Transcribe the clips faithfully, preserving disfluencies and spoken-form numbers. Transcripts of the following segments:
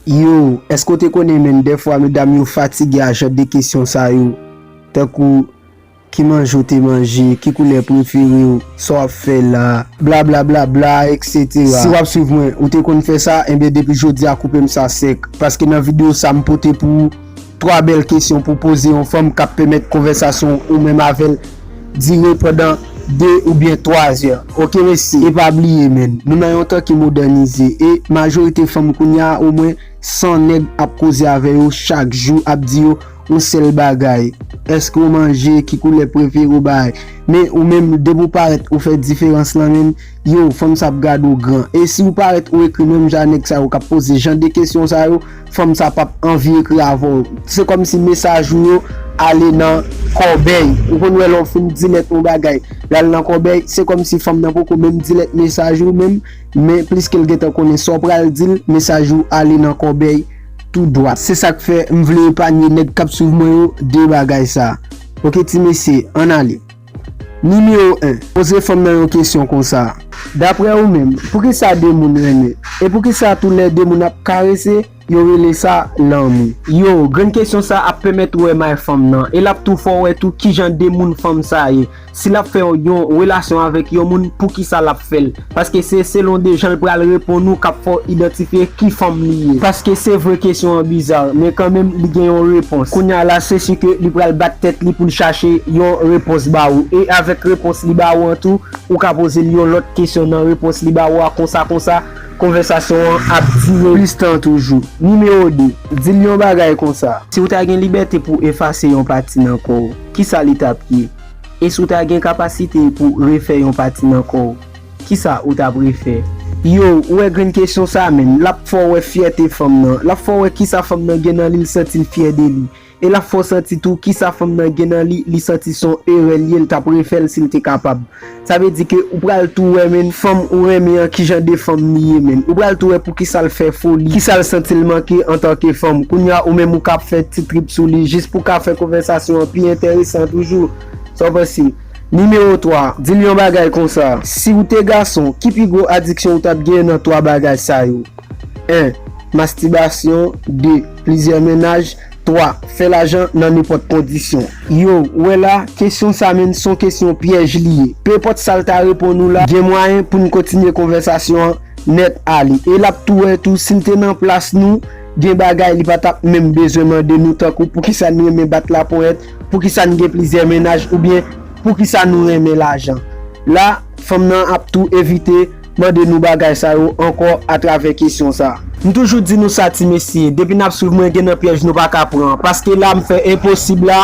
Yo, èske w te konnen, menn, dèfwa medam yo fatige a jan de kesyon sa yo? Tankou, ki manje w te manje, ki koulè prefere w, sa w ap fè la, bla bla bla bla, et cetera. Si w ap swiv mwen, ou te konn fè sa, enben depi jodi a koupe m sa sèk. Paske nan videyo sa m pote pou ou twa bèl kesyon pou poze yon fanm k ap pèmèt konvèsasyon ou menm avè l dire pandan de oubyen twa zè. Oke mesye, e pa bliye, menn, nou nan yon tan ki modènize e majorite fanm kounye a omwen san nèg ap koze avè yo chak jou, ap di yo yon sèl bagay: èske w manje, ki koulè prefere w, bagay. Men ou menm, depi w parèt, ou fè diferans lan, menn, yo, fanm sa ap gade w gran. E si w parèt, ou ekri menm jan nèg sa yo k ap poze jan de kesyon sa yo, fanm sa p ap anvi ekri avè w. Se kòmsi mesaj ou yo ale nan kòbèy. Ou konn wè lè w fin delete yon bagay, l al nan kòbèy, se kòmsi fanm nan poko menm delete mesaj ou menm, men pliske l gentan konnen sa w pral di l, mesaj ou ale nan kòbèy tou dwat. Se sa k fè m vle epanye nèg k ap swiv mwen yo de bagay sa. Oke ti mesye, ann ale. Nimewo en, poze fanm nan yon kesyon konsa. Daprè ou menm, poukisa de moun renmen? E poukisa tou lè de moun ap karese, yo rele sa lanmou? Yo, grenn kesyon sa ap pèmèt ou wè may fanm nan, e l ap tou fè w wè tou kijan de moun fanm sa ye. Si l ap fè yon relasyon avèk yon moun, poukisa l ap fè l? Paske se selon de jan l pral reponn ou k ap fè w idantifye ki fanm li ye. Paske se vre kesyon an biza, men kanmenm li gen yon repons. Kounye a la, se si ke li pral bat tèt li pou l chache yon repons ba ou. E avèk repons li ba ou an tou, ou ka poze l yon lòt kesyon nan repons li ba ou a, konsa konsa, konvèsasyon an ap dire plis tan toujou. Nimewo de, di l yon bagay konsa. Si w ta gen libète pou w efase yon pati nan kò w, kisa li t ap ye? E si w ta gen kapasite pou w refè yon pati nan kò w, kisa ou t ap refè? Yo, ou wè grenn kesyon sa menm, l ap fè w wè fyète fanm nan, l ap fè w wè kisa fanm nan gen nan li, l santi l fyè de li. E l ap fè w santi tou kisa fanm nan gen nan li, li santi se yon erè l ye, l t ap refè l si l te kapab. Sa vle di ke ou pral tou wè, menn, fanm ou renmen an, kijan de fanm li ye, menn. Ou pral tou wè poukisa l fè foli, kisa l santi l manke antanke fanm. Kounye a, ou menm ou ka ap fè ti trip sou li, jis pou w ka fè konvèsasyon an pi enteresan toujou. Sa w panse? Nimewo twa, di l yon bagay konsa. Si w te gason, ki pi gwo adiksyon ou t ap genyen nan twa bagay sa yo? En, mastibasyon. De, plizyè mennaj. Twa, fè lajan nan nenpòt kondisyon. Yo, ou wè la, kesyon sa menm se yon kesyon pyèj li ye. Pe enpòt sa l ta reponn ou la, gen mwayen pou n kontinye konvèsasyon an nèt ale. E l ap tou wè tou, si l te nan plas nou, gen bagay li pa t ap menm bezwen mande nou, tankou poukisa n renmen bat laponyèt, poukisa n gen plizyè mennaj, oubyen poukisa nou renmen lajan. La, fanm nan ap tou evite mande nou bagay sa yo ankò atravè kesyon sa. M toujou di nou sa, ti mesye, depi n ap swiv mwen, gen nan pyèj nou pa ka pran, paske la m fè enposib la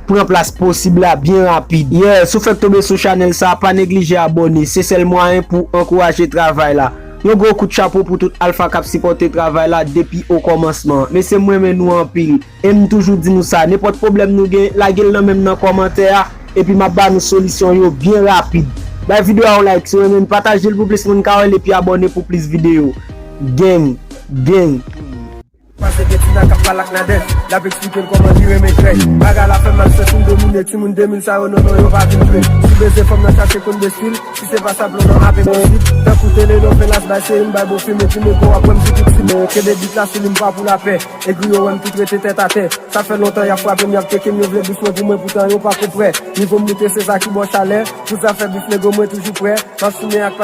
pran plas posib la byen rapid. Yeah, si w fèk tonbe sou chanèl sa, pa neglije abòne, se sèl mwayen pou w ankouraje travay la. Yon gwo kout chapo pou tout alfa k ap sipòte travay la depi okòmansman. Mesye, m renmen nou anpil. E m toujou di nou sa, nenpòt pwoblèm nou gen, lage l nan men m nan kòmantè a, epi m ap ba nou solisyon yo byen rapid. Bay videyo a yon like si w renmen l, pataje l pou plis moun ka wè l, epi abòne pou plis videyo. Gang, gang. Pase gen Tina k ap pale ak Nadège, l ap eksplike l kòman li renmen krèy. Bagay la fè m mal, sèt moun domine, timoun de mil sa yo, non, non, yo pa vin jwe. Si beze fanm nan chache konn de stil, si se pa sa blon nan ap enposib. Tankou tele, non, fè las bay se yon bay bon fim, epi nego ap wè m sou tout sib. Kenbe bit la sou li, m pa pou lapè. Egri yo wè m tout rete tèt atè. Sa fè lontan y ap frape m, y ap tcheke m, yo vle bif mwen pou mwen, poutan yo pako prè. Nivo m moute, se sa ki ba w chalè. Pou zafè bif nego, mwen toujou prè. M ap simen ak